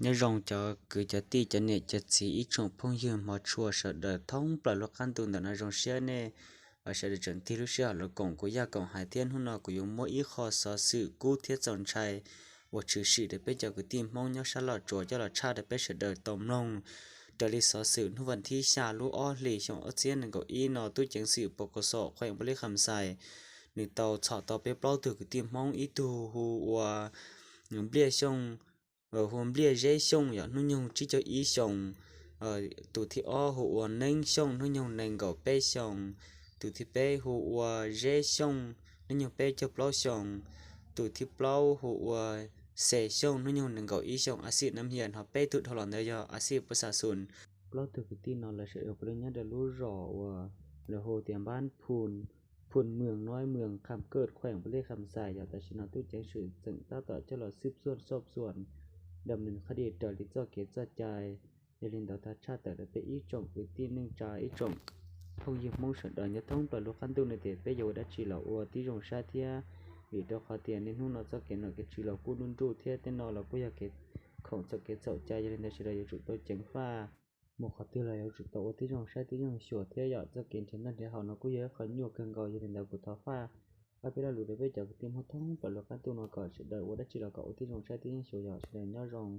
Nyob zoo cov kwv cov tij cov niam cov txiv ib tsoom phooj ywg hmov tshua sawv daws thoob plaws lub qab ntuj ntawm no, zoo siab nej sawv daws tseem tig lub sij hawm los koom kuv yaj koom hais thiab. Hnub no kuv yuav muab ib qho xov xwm kub thiab txaus ntshai uas tshwm sim rau peb cov kwv tij Hmoob nyob sab Los Tsuas coj los tshaj rau peb sawv daws tau mloog. Raws li xov xwm hnub vas thib xya lub ob hlis xyoo ob txhiab nees nkaum ib no, tub ceev xwm pos kos xom khueem npaus li kham xais, nws tau txhom tau peb plaub tug kwv tij Hmoob, ib tug hu ua Npliaj Xyooj, hu Npliaj Zeb Xyooj yog hnub nyoog tsib caug ib xyoos, tus thib ob hu ua Neeb Xyooj hnub nyoog nees nkaum peb xyoos, tus thib peb hu ua Zeb Xyooj hnub nyoog peb caug plaub xyoos, tus thib plaub hu ua Xes Xyooj hnub nyoog nees nkaum ib xyoos. Axiv nam hias ho peb tug dhau los ntawd yog axiv pus xa xus. Plaub tug kwv tij no lawv sawv daws puav leej nyob rau lub zos uas lawv hu tias npab Phun Mws, nab Mws, kham kaj, khueem npaus li kham xais yog tam sim no tub ceev xwm tseem tab tom coj los xwb xuam soj xuam dam nws qha di raws li txoj kev txoj cai. Yog li ntawd thov tshaj tawm rau peb ib tsoom kwv tij neej tsa ib tsoom phooj ywg Hmoob sawv daws nyob thoob plaws lub qab ntuj no tias peb yuav ua dab tsi los ua tib zoo saib thiab, vim rau qhov tias niaj hnub no txoj kev nom kev tswv los kuj nruj nruj thiab tej no los kuj yog kev khoom txoj kev txhaum cai. Yog li ntawd sawv daws yuav tsum tau ceev faj, mus qhov twg los yuav tsum tau ua tib zoo saib tib zoo xyuas thiab yom. Txoj kev nrhiav noj nrhiav haus no kuj yog ib qho nyuaj kawg nkaus. Yog li ntawd kuv thov faj, faj peb lo lus rau peb cov kwv tij Hmoob thoob plaws lub qab ntuj no kom sawv daws ua dab tsi los kom ua tib zoo saib tib zoo xyuas yom. Sawv daws nyob zoo.